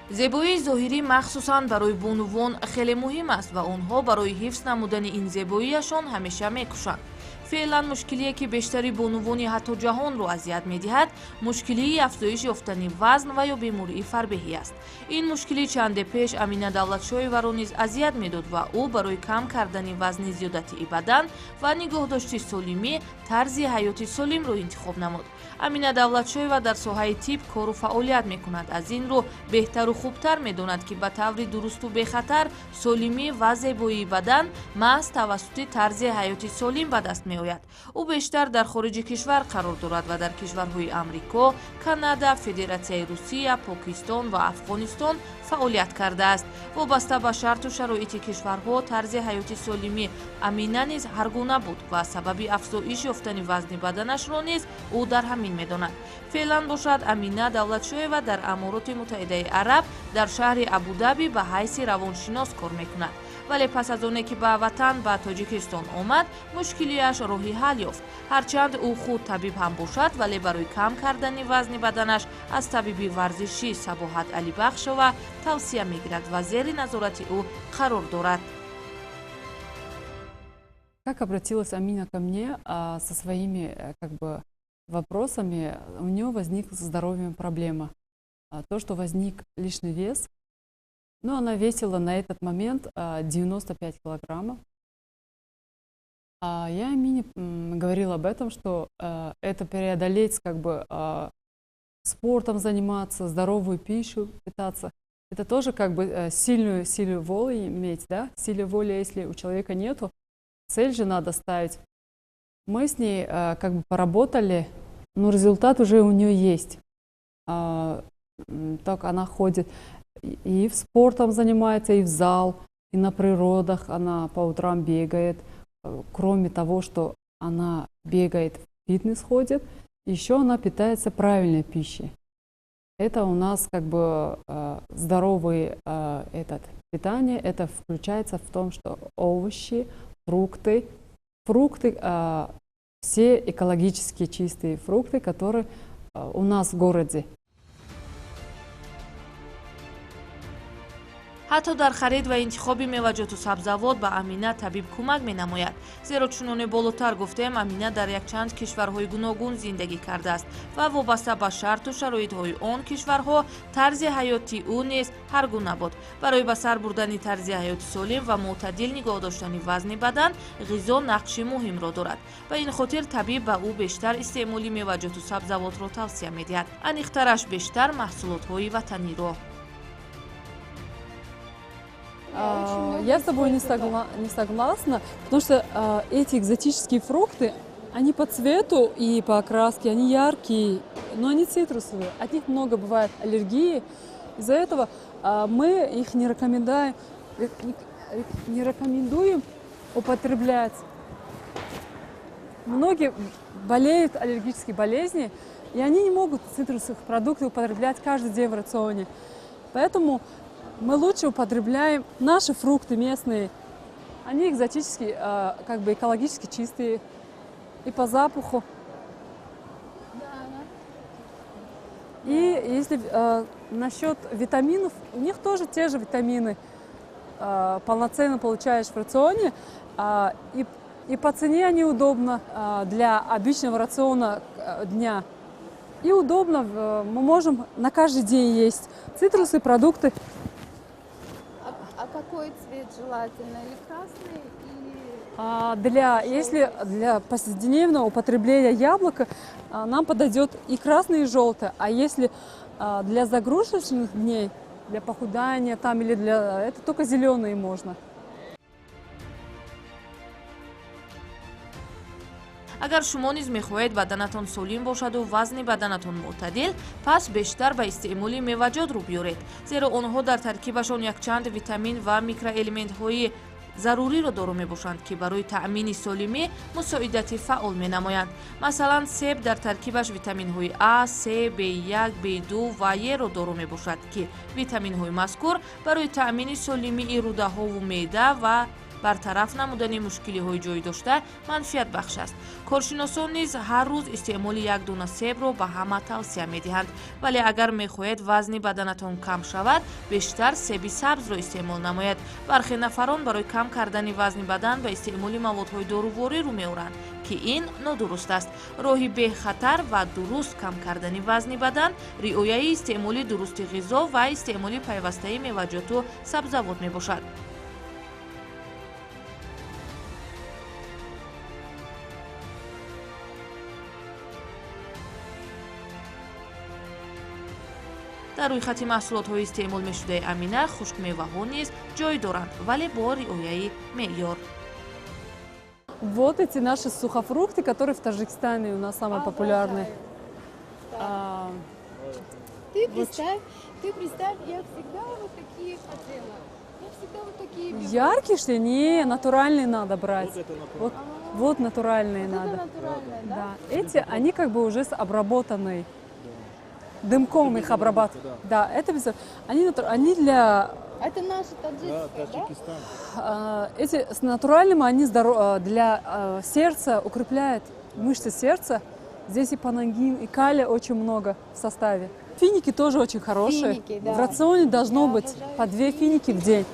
зебоии зоҳирӣ махсусан барои бунувон хеле муҳим аст ва онҳо барои ҳифз намудани ин зебоияшон ҳамеша мекушанд. феълан мушкилие ки бештари бонувони ҳатто ҷаҳонро азият медиҳад, мушкилии афзоиш ёфтани вазн ва ё бемории фарбеҳӣ аст. ин мушкилӣ чанде пеш Амина Давлатшоеваро низ азият медод ва ӯ барои кам кардани вазни зиёдатии бадан ва нигоҳдошти солимӣ тарзи ҳаёти солимро интихоб намуд. Амина Давлатшоева дар соҳаи тиб кору фаъолият мекунад. Аз ин рӯ беҳтару хубтар медонад ки ба таври дурусту бехатар солимӣ ва зебоии бадан маҳз тавассути тарзи ҳаёти солим ба даст меояд. ӯ бештар дар хориҷи кишвар қарор дорад ва дар кишварҳои Амрико, Канада, Федератсияи Русия, Покистон ва Афғонистон фаъолият кардааст. вобаста ба шарту шароити кишварҳо тарзи ҳаёти солими Амина низ ҳар гуна буд ва сабаби афзоиш ёфтани вазни баданашро низ ӯ дар ҳамин медонад. феълан бошад Амина Давлатшоева дар Амороти Муттаҳидаи Араб дар шаҳри Абу-Даби ба ҳайси равоншинос кор мекунад. вале пас аз оне ки ба ватан ба Тоҷикистон омад, мушкилияш роҳи ҳал ёфт. ҳарчанд ӯ худ табиб ҳам бошад, вале барои кам кардани вазни баданаш аз табиби варзишӣ Сабоҳат Алибахшова тавсия мегирад ва зери назорати ӯ қарор дорад. Как обратилась Амина ко мне со своими вопросами, у нее возникла со здоровьем проблема. То, что возник лишний вес. Но она весила на этот момент 95 килограммов. Я Амине говорила об этом, что это преодолеть, спортом заниматься, здоровую пищу питаться. Это тоже сильную силу воли иметь, да? Силы воли, если у человека нету, цель же надо ставить. Мы с ней поработали, но результат уже у нее есть. Так она ходит и в спортом занимается, и в зал, и на природах она по утрам бегает. Кроме того, что она бегает, в фитнес ходит, еще она питается правильной пищей. Это у нас здоровое питание. Это включается в том, что овощи, фрукты, все экологически чистые фрукты, которые у нас в городе. ҳатто дар харид ва интихоби меваҷоту сабзавот ба Амина табиб кӯмак менамояд. зеро чуноне болотар гуфтем, Амина дар якчанд кишварҳои гуногун зиндагӣ кардааст ва вобаста ба шарту шароитҳои он кишварҳо тарзи ҳаёти ӯ низ ҳар гуна буд. барои ба сар бурдани тарзи ҳаёти солим ва мӯътадил нигоҳ доштани вазни бадан ғизо нақши муҳимро дорад. ба ин хотир табиб ба ӯ бештар истеъмоли меваҷоту сабзавотро тавсия медиҳад, аниқтараш бештар маҳсулотҳои ватаниро. Я с тобой не согласна, потому что эти экзотические фрукты, они по цвету и по окраске, они яркие, но они цитрусовые. От них много бывает аллергии. Из-за этого мы их не рекомендуем употреблять. Многие болеют аллергической болезнью, и они не могут цитрусовых продуктов употреблять каждый день в рационе. Поэтому мы лучше употребляем наши фрукты местные. Они экзотические, экологически чистые и по запаху. И если насчет витаминов, у них тоже те же витамины полноценно получаешь в рационе. И по цене они удобны для обычного рациона дня. И удобно, мы можем на каждый день есть цитрусы, продукты. А какой цвет желательно? Или красный, Если для повседневного употребления яблока нам подойдет и красный, и желтый. А если для загрузочных дней, для похудания это только зеленые можно. агар шумо низ мехоҳед баданатон солим бошаду вазни баданатон мӯътадил, пас бештар ба истеъмоли меваҷотро биёред, зеро онҳо дар таркибашон якчанд витамин ва микроэлементҳои заруриро доро мебошанд, ки барои таъмини солимӣ мусоидати фаъол менамоянд. Масалан, себ дар таркибаш витаминҳои А, С, B1, B2 ва Е-ро доро мебошад, ки витаминҳои мазкур барои таъмини солимии рӯдаҳову меъда ва бартараф намудани мушкилиҳои ҷойдошта манфиатбахш аст. коршиносон низ ҳар рӯз истеъмоли як дона себро ба ҳама тавсия медиҳанд, вале агар мехоҳед вазни баданатон кам шавад, бештар себи сабзро истеъмол намоед. бархе нафарон барои кам кардани вазни бадан ба истеъмоли маводҳои доруворӣ рӯ меоранд, ки ин нодуруст аст. роҳи бехатар ва дуруст кам кардани вазни бадан риояи истеъмоли дурусти ғизо ва истеъмоли пайвастаи меваҷоту сабзавот мебошад. дар рӯйхати маҳсулотҳои истеъмол мешудаи амина хушкмеваҳо низ ҷой доранд, вале бо риояи меъёр. Вот эти наши сухофрукты, которые в Таджикистане у нас самые популярные. Ты представь, я всегда вот такие хотела. Я всегда вот такие беру. Яркие, что ли? Не, натуральные надо брать. Вот натуральные Вот это надо. натуральное, да? Да. Эти, они как бы уже с обработанной. Дымком их обрабатывают. Да, это без... Они для... Это наши таджикские, да? Эти с натуральным, они для сердца укрепляют мышцы сердца. Здесь и панангин, и калия очень много в составе. Финики тоже очень хорошие. Финики, да. В рационе должно быть обожаю по 2 финики в день.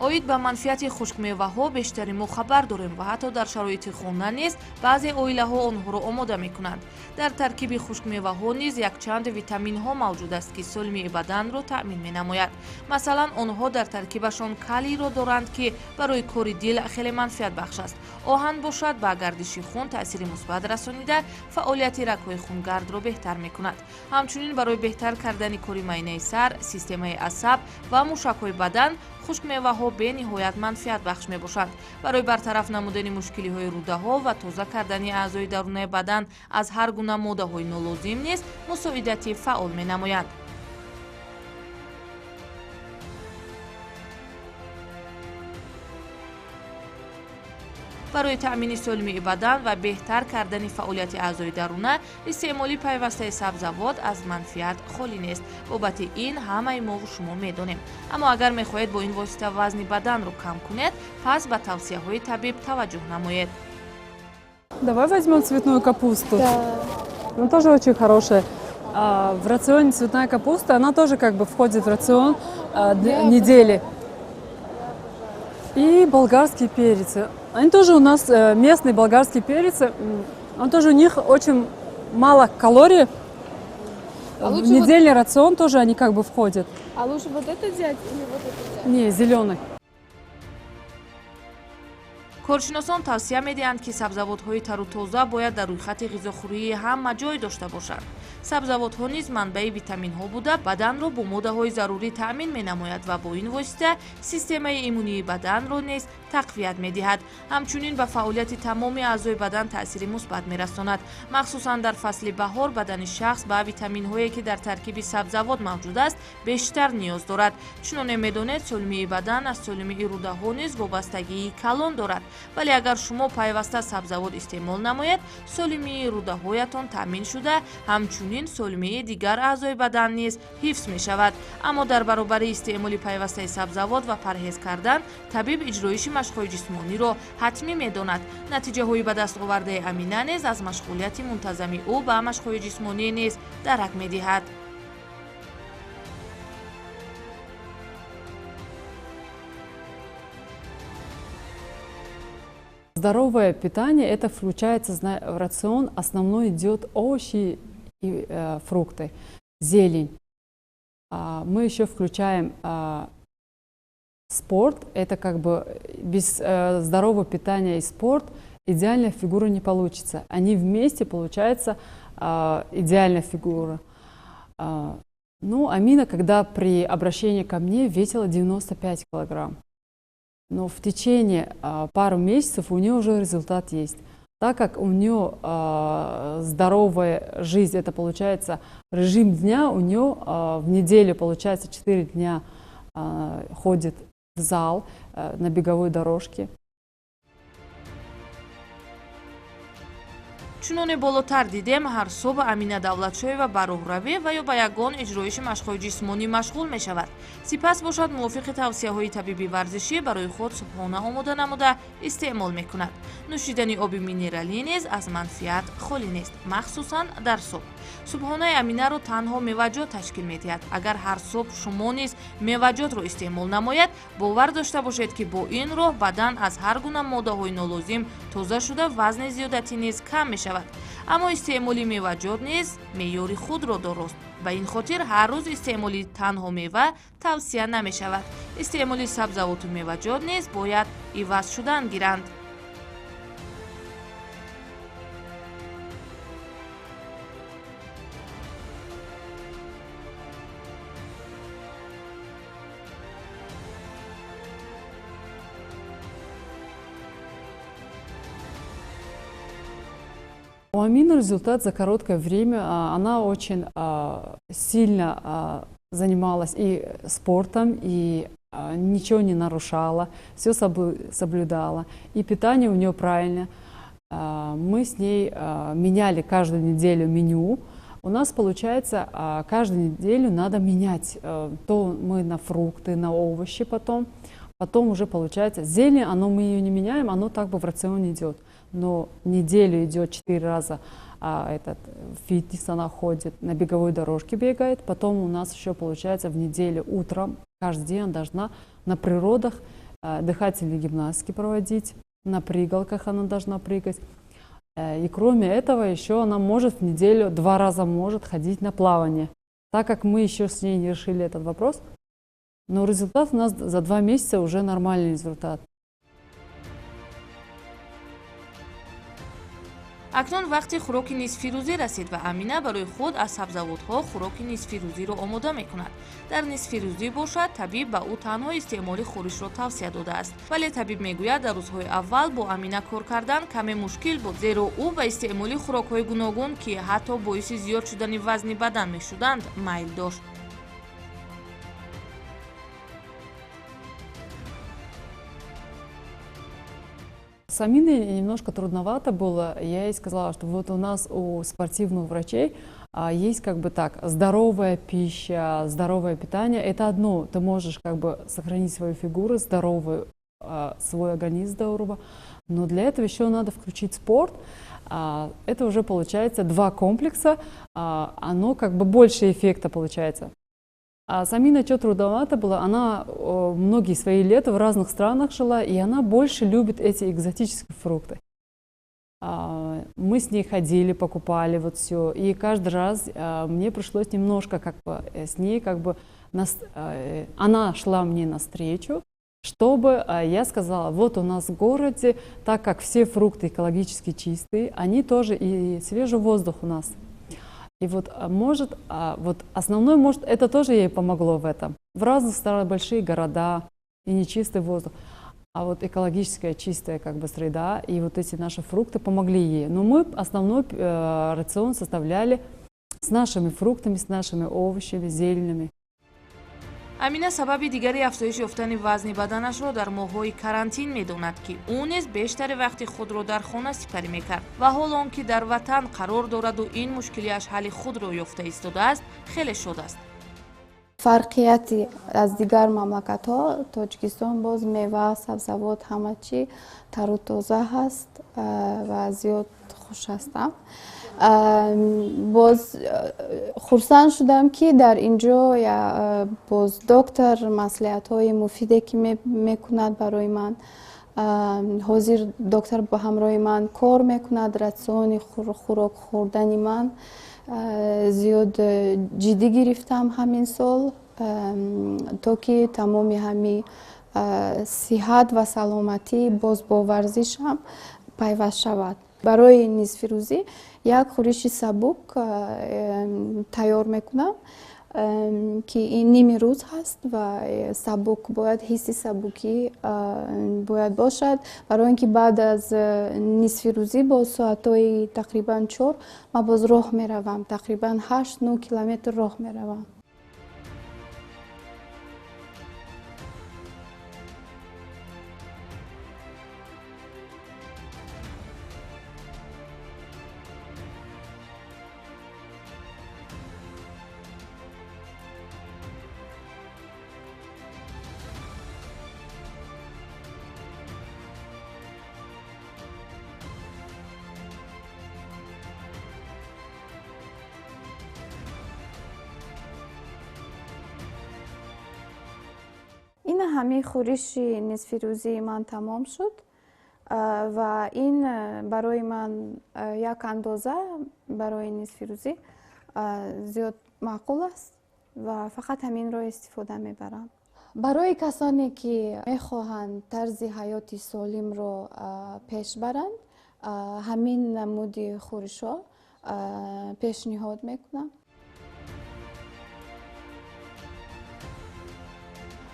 оид ба манфиати хушкмеваҳо бештари мо хабар дорем ва ҳатто дар шароити хона низ баъзе оилаҳо онҳоро омода мекунанд. дар таркиби хушкмеваҳо низ якчанд витаминҳо мавҷуд аст, ки солимии баданро таъмин менамояд. масалан, онҳо дар таркибашон калийро доранд, ки барои кори дил хеле манфиатбахш аст. оҳан бошад ба гардиши хун таъсири мусбат расонида фаъолияти рагҳои хунгардро беҳтар мекунад. ҳамчунин барои беҳтар кардани кори майнаи сар, системаи асаб ва мушакҳои бадан хушкмеваҳо бениҳоят манфиатбахш мебошанд. барои бартараф намудани мушкилиҳои рӯдаҳо ва тоза кардани аъзои дарунаи бадан аз ҳар гуна моддаҳои нолозим низ мусоидати фаъол менамоянд. барои таъмини солимии бадан ва беҳтар кардани фаъолияти аъзои даруна истеъмоли пайвастаи сабзавот аз манфиат холӣ нест. бобати ин ҳамаи мову шумо медонем. аммо агар мехоҳед бо ин восита вазни баданро кам кунед, пас ба тавсияҳои табиб таваҷҷӯҳ намоед. Давай возьмем цветную капусту. Да. Она тоже очень хорошая. В рационе цветная капуста, она тоже как бы входит в рацион недели. И болгарские перцы. Они тоже у нас местные болгарские перцы. Он тоже у них очень мало калорий. В недельный рацион тоже они как бы входят. А лучше вот это взять или вот это взять? Не, зеленый. коршиносон тавсия медиҳанд, ки сабзавотҳои тару тоза бояд дар рӯйхати ғизохӯрии ҳама ҷой дошта бошанд. сабзавотҳо низ манбаи витаминҳо буда, баданро бо моддаҳои зарурӣ таъмин менамояд ва бо ин восита системаи иммунии баданро низ тақвият медиҳад. ҳамчунин ба фаъолияти тамоми аъзои бадан таъсири мусбат мерасонад. махсусан дар фасли баҳор бадани шахс ба витаминҳое, ки дар таркиби сабзавот мавҷуд аст, бештар ниёз дорад. чуноне медонед, солимии бадан аз солимии рӯдаҳо низ вобастагии калон дорад. вале агар шумо пайваста сабзавот истеъмол намоед, солимии рӯдаҳоятон таъмин шуда, ҳамчунин солимии дигар аъзои бадан низ ҳифз мешавад. аммо дар баробари истеъмоли пайвастаи сабзавот ва парҳез кардан, табиб иҷроиши машқҳои ҷисмониро ҳатмӣ медонад. натиҷаҳои ба даст овардаи амина низ аз машғулияти мунтазами ӯ ба машқҳои ҷисмонӣ низ дарак медиҳад. Здоровое питание, это включается в рацион, основной идет овощи и фрукты, зелень. Мы еще включаем спорт, это как бы без здорового питания и спорт идеальная фигура не получится. Они вместе получается идеальная фигура. Ну, Амина, когда при обращении ко мне весила 95 килограмм. Но в течение пару месяцев у нее уже результат есть. Так как у нее здоровая жизнь, это получается режим дня, у нее в неделю получается 4 дня ходит в зал на беговой дорожке. чуноне болотар дидем ҳар субҳ Амина Давлатшоева ба роҳравӣ ва ё ба ягон иҷроиши машқҳои ҷисмонӣ машғул мешавад. Сипас бошад мувофиқи тавсияҳои табиби варзишӣ барои худ субҳона омода намуда истеъмол мекунад. нӯшидани оби минералӣ низ аз манфиат холӣ нест, махсусан дар субҳ. субҳонаи Аминаро танҳо меваҷот ташкил медиҳад. агар ҳар субҳ шумо низ меваҷотро истеъмол намояд, бовар дошта бошед ки бо ин роҳ бадан аз ҳар гуна моддаҳои нолозим тоза шуда вазни зиёдатӣ низ кам мешавад. аммо истеъмоли меваҷот низ меъёри худро дорост. ба ин хотир ҳар рӯз истеъмоли танҳо мева тавсия намешавад. истеъмоли сабзавоту меваҷот низ бояд иваз шудан гиранд. У Амины результат за короткое время. Она очень сильно занималась и спортом, и ничего не нарушала, все соблюдала. И питание у нее правильное. Мы с ней меняли каждую неделю меню. У нас получается, каждую неделю надо менять. То мы на фрукты, на овощи потом уже получается. Зелень, мы ее не меняем, оно так бы в рационе идет. Но неделю идет 4 раза в фитнес она ходит, на беговой дорожке бегает. Потом у нас еще получается в неделю утром, каждый день она должна на природах дыхательные гимнастики проводить, на прыгалках она должна прыгать. И кроме этого еще она может в неделю 2 раза может ходить на плавание. Так как мы еще с ней не решили этот вопрос, но результат у нас за 2 месяца уже нормальный результат. акнун вақти хӯроки нисфирӯзӣ расид ва Амина барои худ аз сабзавотҳо хӯроки нисфирӯзиро омода мекунад. дар нисфирӯзӣ бошад, табиб ба ӯ танҳо истеъмоли хӯришро тавсия додааст. вале табиб мегӯяд дар рӯзҳои аввал бо Амина кор кардан каме мушкил буд, зеро ӯ ба истеъмоли хӯрокҳои гуногун, ки ҳатто боиси зиёд шудани вазни бадан мешуданд, майл дошт. С Аминой немножко трудновато было. Я ей сказала, что вот у нас у спортивных врачей есть здоровая пища, здоровое питание. Это одно, ты можешь сохранить свою фигуру здоровую, свой организм здорово. Но для этого еще надо включить спорт. Это уже получается 2 комплекса, оно больше эффекта получается. А с Аминой что трудновато было, она многие свои лета в разных странах жила, и она больше любит эти экзотические фрукты. Мы с ней ходили, покупали все, и каждый раз мне пришлось немножко с ней она шла мне навстречу, чтобы я сказала, вот у нас в городе, так как все фрукты экологически чистые, они тоже и свежий воздух у нас. И основной, это тоже ей помогло в этом. В разных странах большие города и нечистый воздух. А вот экологическая чистая среда и вот эти наши фрукты помогли ей. Но мы основной рацион составляли с нашими фруктами, с нашими овощами, зелеными. Амина сабаби дигари афзоиши ёфтани вазни баданашро дар моҳҳои карантин медонад, ки ӯ низ бештари вақти худро дар хона сипарӣ мекард ва ҳоло он ки дар ватан қарор дораду ин мушкилиаш ҳалли худро ёфта истодааст, хеле шод аст. фарқияти аз дигар мамлакатҳо Тоҷикистон боз мева, сабзавот ҳама чӣ тару тоза ҳаст ва зиёд хуш ҳастам. боз хурсанд шудам ки дар инҷо боз доктор маслиҳатҳои муфиде ки мекунад барои ман. ҳозир доктор ба ҳамроҳи ман кор мекунад, ратсиони хӯрок хӯрдани ман зиёд ҷиддӣ гирифтам ҳамин сол, то ки тамоми ҳамин сиҳат ва саломатӣ боз бо варзишам пайваст шавад. барои нисфирӯзӣ як хӯриши сабук тайёр мекунам, ки ин ними рӯз ҳаст ва сабук бояд ҳисси сабукӣ бояд бошад. барои ин ки баъд аз нисфирӯзӣ бо соатҳои тақрибан 4 ман боз роҳ меравам, тақрибан 8-9 километр роҳ меравам. ҳамин хӯриши нисфирӯзии ман тамом шуд ва ин барои ман як андоза барои нисфирӯзӣ зиёд маъқул аст ва фақат ҳаминро истифода мебарам. барои касоне ки мехоҳанд тарзи ҳаёти солимро пеш баранд, ҳамин намуди хӯришҳо пешниҳод мекунам.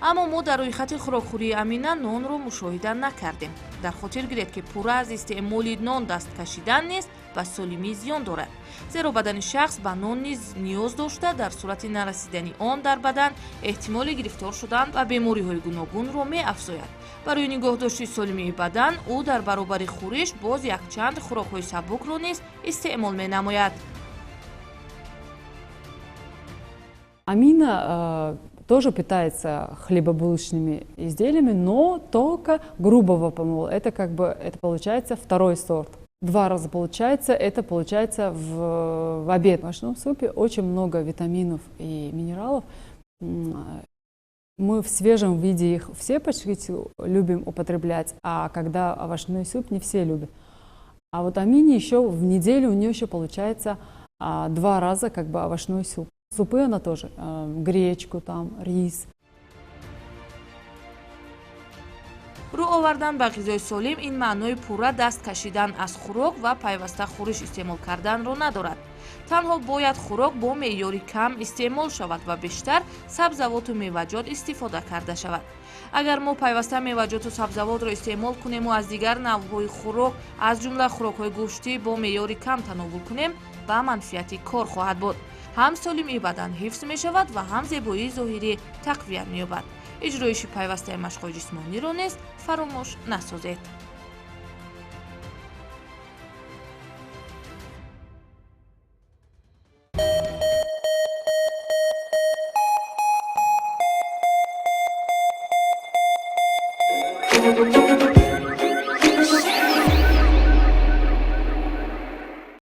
аммо мо дар рӯйхати хӯрокхӯрии Амина нонро мушоҳида накардем. дар хотир гиред ки пурра аз истеъмоли нон даст кашидан нест ба солимӣ зиён дорад, зеро бадани шахс ба нон низ ниёз дошта дар сурати нарасидани он дар бадан эҳтимоли гирифтор шудан ба бемориҳои гуногунро меафзояд. барои нигоҳдошти солимии бадан ӯ дар баробари хӯриш боз якчанд хӯрокҳои сабукро низ истеъмол менамояд. Амина тоже питается хлебобулочными изделиями, но только грубого помола. Это это получается второй сорт. 2 раза получается, это получается в обед. В овощном супе очень много витаминов и минералов. Мы в свежем виде их все почти любим употреблять, а когда овощной суп не все любят. А вот Амине еще в неделю у нее еще получается 2 раза овощной суп. Супы она тоже, гречку, рис. рӯ овардан ба ғизои солим ин маънои пурра даст кашидан аз хӯрок ва пайваста хӯриш истеъмол карданро надорад. танҳо бояд хӯрок бо меъёри кам истеъмол шавад ва бештар сабзавоту меваҷот истифода карда шавад. агар мо пайваста меваҷоту сабзавотро истеъмол кунему аз дигар навъҳои хӯрок аз ҷумла хӯрокҳои гӯштӣ бо меъёри кам тановул кунем, ба манфиати кор хоҳад буд. ҳам солимии бадан ҳифз мешавад ва ҳам зебоии зоҳирӣ тақвият меёбад. иҷроиши пайвастаи машқҳои ҷисмониро низ фаромӯш насозед.